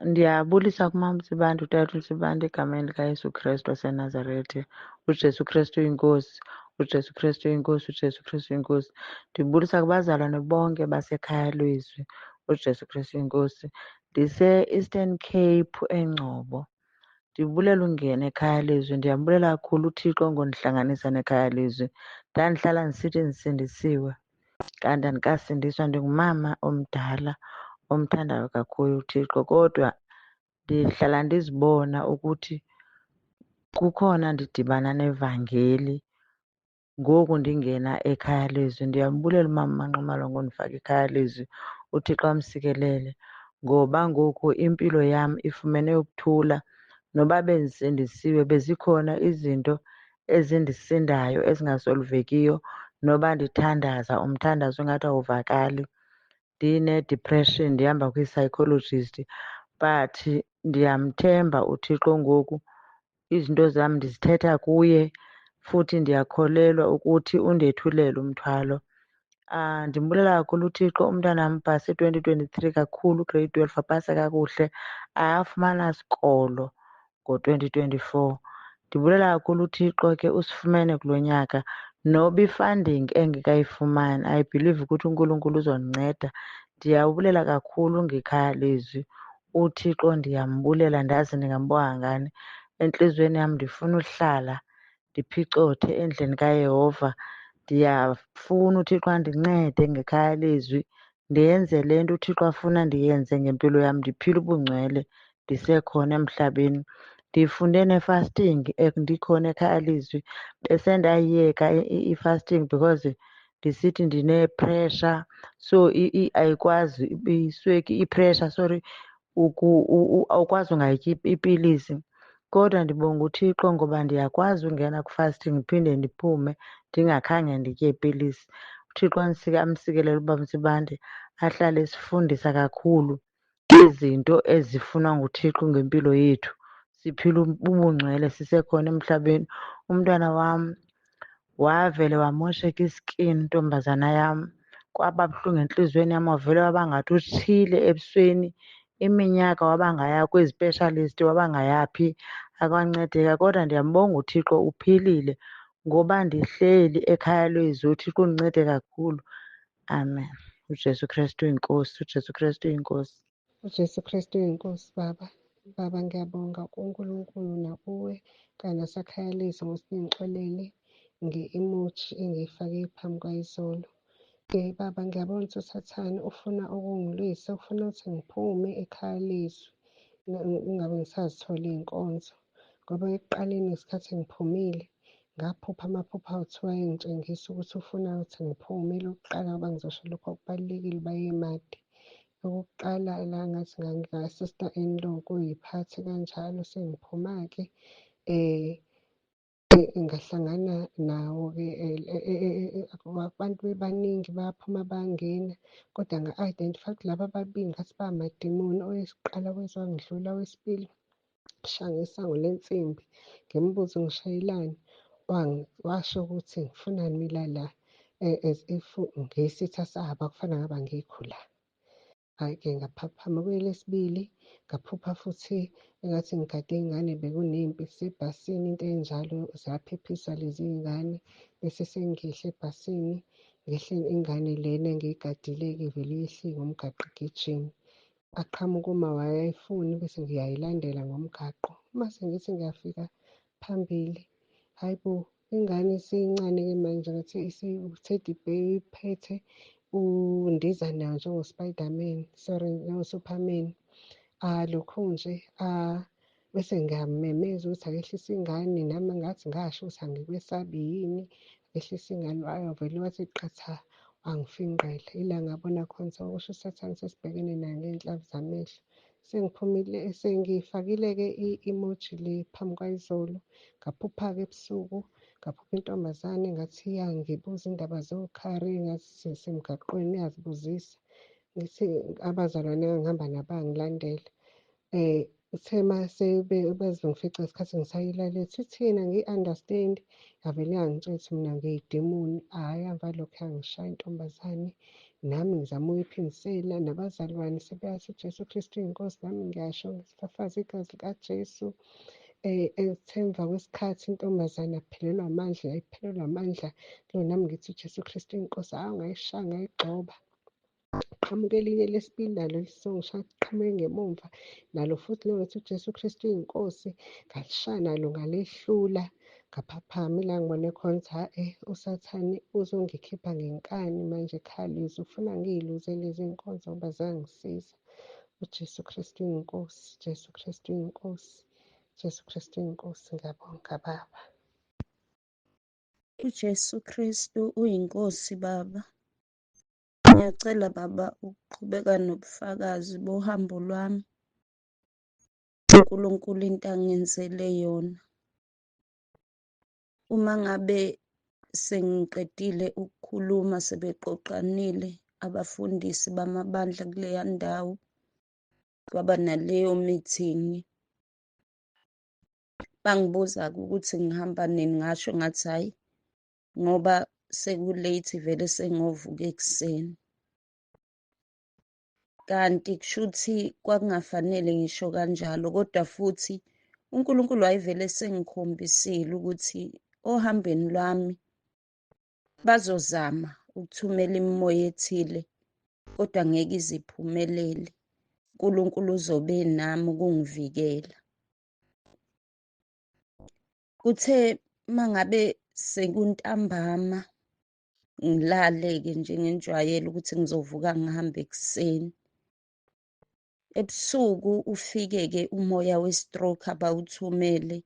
Ndiyabulisa kuMamSibanda, uTata uSibanda egameni likaYesu Krestu waseNazaretha. UJesu Krestu uyinkosi, uJesu Krestu uyinkosi, uJesu Krestu uyinkosi. Ndibulisa kubazalwane bonke basekhaya lwezwi, uJesu Krestu uyinkosi. Ndise-Eastern Cape eNgcobo. Ndibulela ungena ekhaya lezwi. Ndiyambulela kakhulu uThixo ngondihlanganisa nekhaya lezwi. Ndandihlala ndisithi ndisindisiwe kanti andikasindiswa. Ndingumama omdala omthandayo kakhulu uThixo kodwa ndihlala ndizibona ukuthi kukhona ndidibana nevangeli ngoku ndingena ekhaya lezwi. Ndiyambulela umama uMaNxumalo ngondifaka ekhaya lezwi, uThixo amsikelele ngoba ngoku impilo yam ifumene ukuthula. Noba bendisindisiwe bezikhona izinto ezindisindayo ezingasolvekiyo noba ndithandaza umthandazo ingathi awuvakali. Ndine-depression ndihamba kwii-psychologist but ndiyamthemba uThixo ngoku, izinto zam ndizithetha kuye futhi ndiyakholelwa ukuthi undethulele umthwalo. Ndimbulela kakhulu uThixo, umntanam upase 2023 kakhulu, ugrade 12 wapasa kakuhle, akafumana sikolo ngo-2024. Ndibulela kakhulu uThixo ke usifumene kulo nyaka noba i-funding engekayifumani, I believe ukuthi uNkulunkulu uzondinceda. Ndiyabulela kakhulu ngekhaya lezwi. UThixo ndiyambulela andazi ndingambonga ngani. Entliziyweni yam ndifuna uhlala ndiphicothe endlini kaYehova. Ndiyafuna uThixo andincede ngekhaya lezwi, ndenze le nto uThixo afuna ndiyenze ngempilo yam, ndiphile ubungcwele ndisekhona emhlabeni. Ndifunde ne-fasting ndikhona ekhaya lizwi. Besendayiyeka i-fasting because ndisithi ndine-pressure, so ayikwazi iswekile, i-pressure, sorry, awukwazi ungayityi ipilisi. Kodwa ndibonga uThixo ngoba ndiyakwazi ungena kwi-fasting ndiphinde ndiphume ndingakhange nditye pilisi. UThixo amsikelele uBaba Nsibande ahlale esifundisa kakhulu izinto ezifunwa nguThixo ngempilo yethu. Siphile ubungcwele sisekhona emhlabeni. Umntwana wam wavele wamosheka iskin ntombazana yam, kwaba buhlungu entliziyweni yam, wavele waba ngathi utshile ebusweni. Iminyaka wabangaya kwi-specialist, wabangayaphi, akwancedeka. Kodwa ndiyambonga uThixo uphilile ngoba ndihleli ekhaya lwezwi, uThixo undincede kakhulu. Amen. UJesu Krestu uyinkosi, uJesu Krestu uyinkosi. UJesu Kristu uyinkosi baba. Baba ngiyabonga kuNkulunkulu nakuwe kanye nasekhaya lethu ngokuthi ningixolele nge-emoji engiyifake phambi kwayizolo. Baba ngiyabona ukuthi uSathane ufuna ukungilwisa, ufuna ukuthi ngiphume ekhaya lezwi, ngingabe ngisazithola iy'nkonzo. Ngoba ekuqaleni ngesikhathi ngiphumile, ngaphupha amaphupho awu-two ayengitshengisa ukuthi ufuna ukuthi ngiphume. Elokuqala ngoba ngizosho lokhu okubalulekile bayemade. Okokuqala la ngathi nganga-sister in law kuyiphathi kanjalo sengiphuma-ke ngahlangana nawo-ke abantu bebaningi bayaphuma bayangena, kodwa nga-identify ukuthi laba ababili ngathi bamadimoni. Owokuqala weza wangidlula, owesibili wangishaya ngesango lensimbi. Ngimbuze ngishayelani, washo ukuthi ngifunani mina la, as if ngiyisitha sabo akufana ngabe angikho la. Hhayi-ke ngaphaphama. Kwelesibili ngaphupha futhi engathi ngigade iy'ngane bekunempi kusebhasini into enjalo ziyaphephiswa lezi iy'ngane. Bese sengehla ebhasini, ngehle ingane lena engiyigadile-ke ivele yehle ngomgaqo igijima. Aqhamuke uma wayayifuni bese ngiyayilandela ngomgaqo. Uma sengithi ngiyafika phambili, hhayi bo, ingane isincane-ke manje ngathi u-teddy bear uyiphethe undiza nayo njengo-Spiderman, sorry, njengo-Superman. Lokhu nje bese ngiyamemeza ukuthi akehlise ingane nami ngathi ngasho ukuthi angikwesabi yini, akehlise ingane. Wavele wathi qatha wangifinqela. Ila ngabona khona ukuthi okusho uSathane sesibhekene naye ngey'nhlamvu zamehlo. Sengiphumile, sengiyifakile-ke i-emoji le phambi kwayizolo. Ngaphupha-ke ebusuku, ngaphupha intombazane engathi iyangibuza indaba zokhari, ngathi sisemgaqweni iyazibuzisa. Ngithi abazalwane engangihamba nabo bangilandela. Uthe mase bezongifica ngesikhathi ngisayilalele, ithina angiyi-understand. Yavele yangitshela ukuthi mina ngiyidimoni. Hhayi, emva kwalokho yangishaya intombazane. Nami ngizama ukuyiphindisela, nabazalwane sebeyathi uJesu Kristu uyinkosi, nami ngiyasho ngifafaze igazi likaJesu. Emva kwesikhathi intombazane yaphelelwa amandla, yayiphelelwa amandla. Nami ngithi uJesu Kristu uyinkosi, hhawu ngayishaya ngayigxoba. Qhamuka elinye lesibili nalo lisongishaya, liqhamuke ngemumva nalo futhi lo ngithi uJesu Kristu uyinkosi, ngalishaya nalo ngalehlula. Ngaphaphama ila ngibone khona ukuthi hha-e uSathane uzongikhipha ngenkani manje ekhaya, ufuna ngiyiluze lezi nkonzo ngoba zangisiza. UJesu Kristu uyinkosi, Jesu Kristu uyinkosi, Jesu Kristu uyinkosi. Ngiyabonga Baba. UJesu Kristu uyinkosi Baba. Ngiyacela Baba ukuqhubeka nobufakazi bohambo lwami. uNkulunkulu into angenzele yona. Uma ngabe sengiqedile ukukhuluma sebeqoqanile abafundisi bamabandla kuleya ndawo, kwaba naleyo meeting. Bangibuza-ke ukuthi ngihamba nini, ngasho ngathi hhayi ngoba seku-late vele sengovuka ekuseni. Kanti kushuthi kwakungafanele ngisho kanjalo, kodwa futhi uNkulunkulu wayevele sengikhombisile ukuthi ohambeni lwami bazozama ukuthumela imimoya ethile, kodwa ngeke iziphumelele. uNkulunkulu uzobe nami ukungivikela. Kuthe mangabe sekuntambama ngilale-ke njengenjwayelo ukuthi ngizovuka ngihambe ekuseni. Ebusuku ufike-ke umoya we-stroke abawuthumele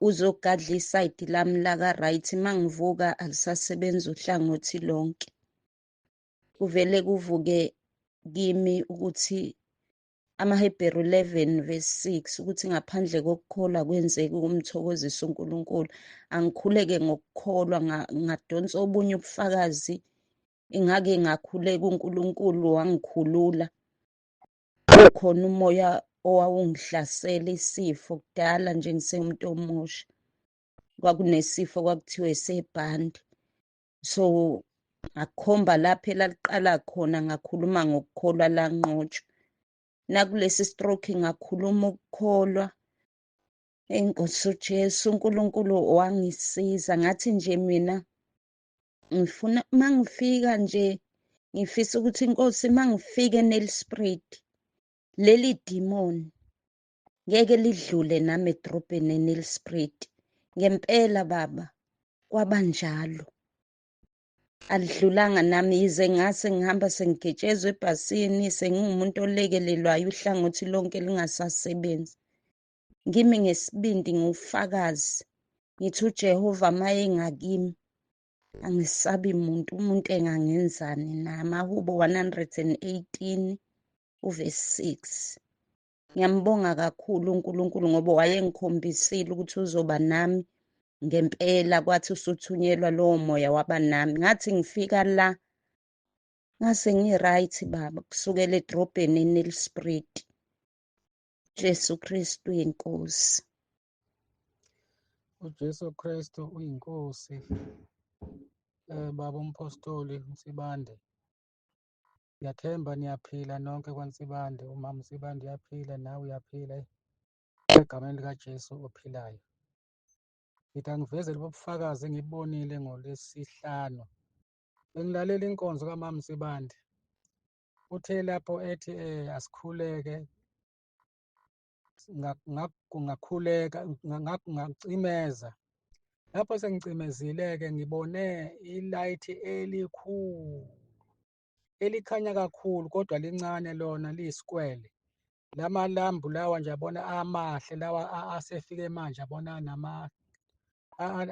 uzogadla isayidi lami laka-right. Uma ngivuka alisasebenzi uhlangothi lonke. Kuvele kuvuke kimi ukuthi amaHebheru 11 verse 6 ukuthi ngaphandle kokukholwa kwenzeki ukumthokozisa uNkulunkulu. Angikhuleke ngokukholwa, ngadonsa obunye ubufakazi, ingake ngakhuleka uNkulunkulu wangikhulula. Kukhona umoya owawungihlasela, isifo kudala nje ngisengumuntu omusha. Kwakunesifo kwakuthiwa esebhande, so ngakhomba lapho elaliqala khona, ngakhuluma ngokukholwa lanqotshwa. Nakulesi stroke ngakhuluma ukukholwa. Inkosi uJesu uNkulunkulu wangisiza. Ngathi nje mina ngifuna mangifika nje ngifisa ukuthi inkosi mangifike eNelspruit leli demon ngeke lidlule nami edrobheni eNelspruit. Ngempela Baba kwabanjalo, alidlulanga nami, yize ngase ngihamba sengigetshezwe ebhasini, sengingumuntu olekelelwayo uhlangothi lonke lingasasebenzi. Ngimi ngesibindi ngufakazi ngithi uJehova maye ngakimi angisabi muntu, umuntu engangenzani na. Amahubo 118 uverse 6. Ngiyambonga kakhulu uNkulunkulu ngoba wayengikhombisile ukuthi uzoba nami ngempela. Kwathi usuthunyelwa lowo moya waba nami. Ngathi ngifika la ngase ngi-right Baba, kusukela edrobheni eNelspruit. Jesu Kristu uyinkosi. UJesu Kristu uyinkosi. Baba uMpostoli Nsibande, ngiyathemba niyaphila nonke kwaNsibande. Umama Nsibande uyaphila, nawe uyaphila egameni likaJesu ophilayo. Ngithi angiveze lobu bufakazi engibonile ngoLwesihlanu. Bengilalela inkonzo kamama Nsibande, uthe lapho ethi asikhuleke, ngakhuleka ngacimeza. Lapho sengicimezile-ke ngibone ilayithi elikhulu elikhanya kakhulu, kodwa lincane lona, liyisikwele. Lamalambu lawa nje yabona amahle lawa asefike manje, yabona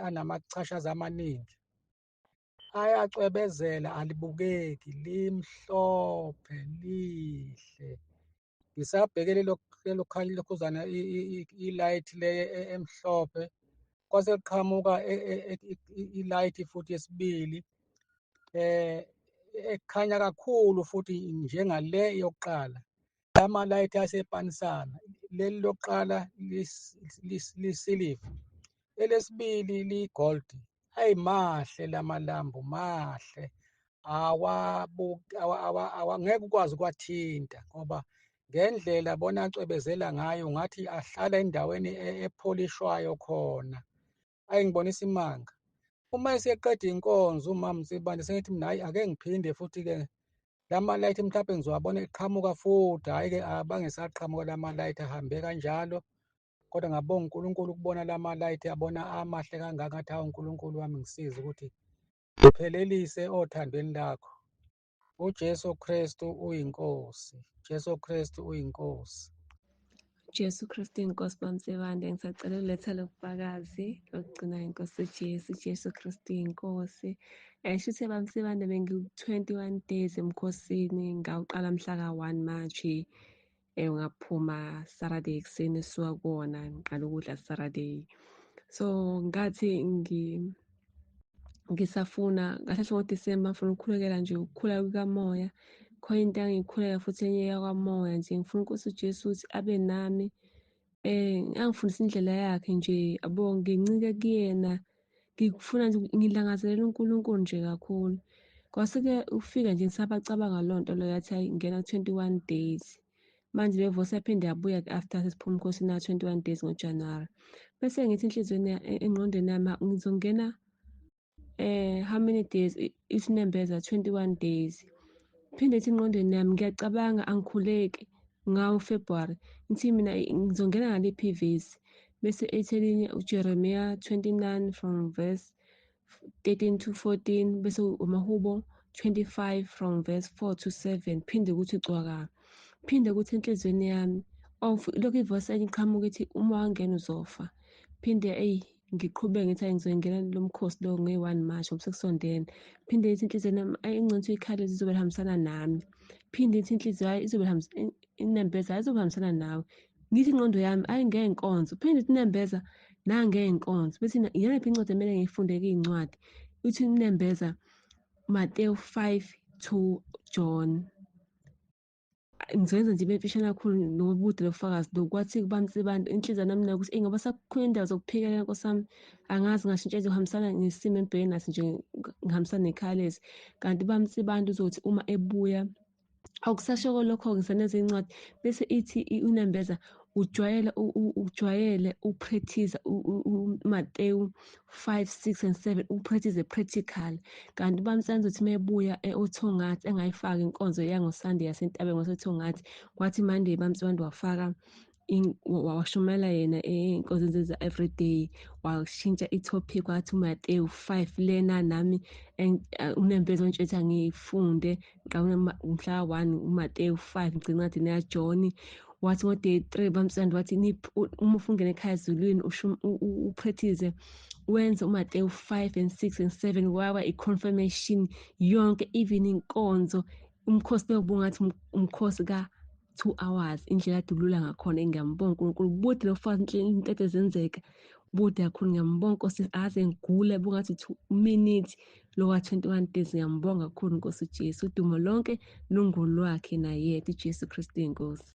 anamachashaza amaningi, ayacwebezela, alibukeki, limhlophe lihle. Ngisabheke lelo khanya lokhuzana i-light le emhlophe, kwase kuqhamuka i-light futhi yesibili ekhanya kakhulu futhi njengale yokuqala. Ama-light asepanisana, leli lokuqala lisiliva, elesibili liyi-gold. Ayi mahle lamalambu, mahle. Ngeke ukwazi ukuwathinta ngoba ngendlela bona acwebezela ngayo ngathi ahlala endaweni epholishwayo khona. Ayengibonisa imanga. Uma eseqeda inkonzo umama Nsibande sengithi mina hhayi ake ngiphinde futhi-ke lamalayithi mhlawumbe ngizowabona eqhamuka futhi, hhayi-ke abangesaqhamuka lamalayithi ahambe kanjalo. Kodwa ngabonga uNkulunkulu ukubona lamalayithi abona amahle kangaka, ngathi hawu uNkulunkulu wami ngisize ukuthi ngiphelelise othandweni lakho. UJesu Kristu uyiNkosi, Jesu Kristu uyiNkosi. Jesu Kristu inkosi bamsebande, ngisacela ukuletha lobufakazi lokugcina inkosi Jesu, Jesu Kristu inkosi. Shuthi bamsebande bengiku-21 days emkhosini, ngawuqala mhla ka-1 March, ngaphuma Saturday ekuseni esuka kuwona, ngiqala ukudla Saturday. So ngathi ngisafuna kahle hle ngoDisemba ngifuna ukukhulekela nje ukukhula kukamoya. Khona into engiyikhuleka futhi enye yakwamoya nje, ngifuna uNkosi uJesu ukuthi abe nami, angifundise indlela yakhe nje, yabo, ngincike kuyena, ngifuna nje ngilangazelela uNkulunkulu nje kakhulu. Kwase-ke ufika nje ngisabacabanga loo nto leyo, yathi hayi ngena 21 days. Manje le voice yaphinde yabuya-ke after sesiphuma umkhosini na 21 days ngoJanuwari. Bese ngithi enhliziyweni engqondweni yami ngizongena how many days, isinembeza 21 days. Phinde ithi engqondweni yami ngiyacabanga angikhuleki ngawo February, ngithi mina ngizongena ngaliphi ivesi. Bese ethi elinye uJeremiah 29 from verse 13 to 14, bese uMahubo 25 from verse 4 to 7. Phinde ukuthi cwaka, phinde ukuthi enhliziyweni yami lokhu ivoice enye iqhamuka ithi uma wangena uzofa. Phinde eyi ngiqhubeke ngithi hayi ngizongena lo mkhosi lo nge-1 March ngoba sekusondele. Phinde ithi inhliziyo yami ayi ingcono ukuthi ikhale lizobe lihambisana nami. Phinde ithi inhliziyo hayi izobe inembeza hayi izobe ihambisana nawe. Ngithi ingqondo yami hayi ngey'nkonzo. Phinde ithi inembeza nangey'nkonzo. Bese iyona incwadi emele ngiyifunde kuy'ncwadi. Ithi inembeza Mateyu 5 to John. Ngizoyenza nje ibe mfishane kakhulu nobude lobufakazi lokhu. Kwathi kubamsibantu inhliziyo nami nakuthi eyi ngoba sakukhona indawo zokuphekela nkosi yami, angazi ngashintsha ngizohambisana nesimo engibhekene naso nje, ngihambisana nekhaya lezi. Kanti bamsibantu uzothi uma ebuya awukusasho lokho ngiseneze incwadi, bese ithi unembeza ujwayele ujwayele upractice uMateyu 5 6 and 7 upractice practical. Kanti bamsanza uthi mebuya eOthongathi engayifaki inkonzo yangoSunday yasentabeni ngaseThongathi, kwathi Monday bamsanza wafaka washumela yena ey'nkonzweni za everyday, washintsha i-topic wathi uMateyu 5 lena nami unembeza ontshela ngiyifunde mhla 1 uMateyu 5 ngigcina incwadi yaJohn. Wathi ngo-day 3 bamsanda wathi uma ufuna ungena ekhaya ezulwini upractice wenze uMateyu 5 and 6 and 7, waba i-confirmation yonke even inkonzo umkhosi lo bungathi umkhosi ka 2 hours indlela adulula ngakhona. Ngiyambonga uNkulunkulu bude lo fazi into ezenzeka bude kakhulu. Ngiyambonga Nkosi aze ngigule bungathi 2 minutes lo wa 21 days. Ngiyambonga kakhulu Nkosi Jesu, udumo lonke lungolwakhe naye Jesu Kristu inkosi.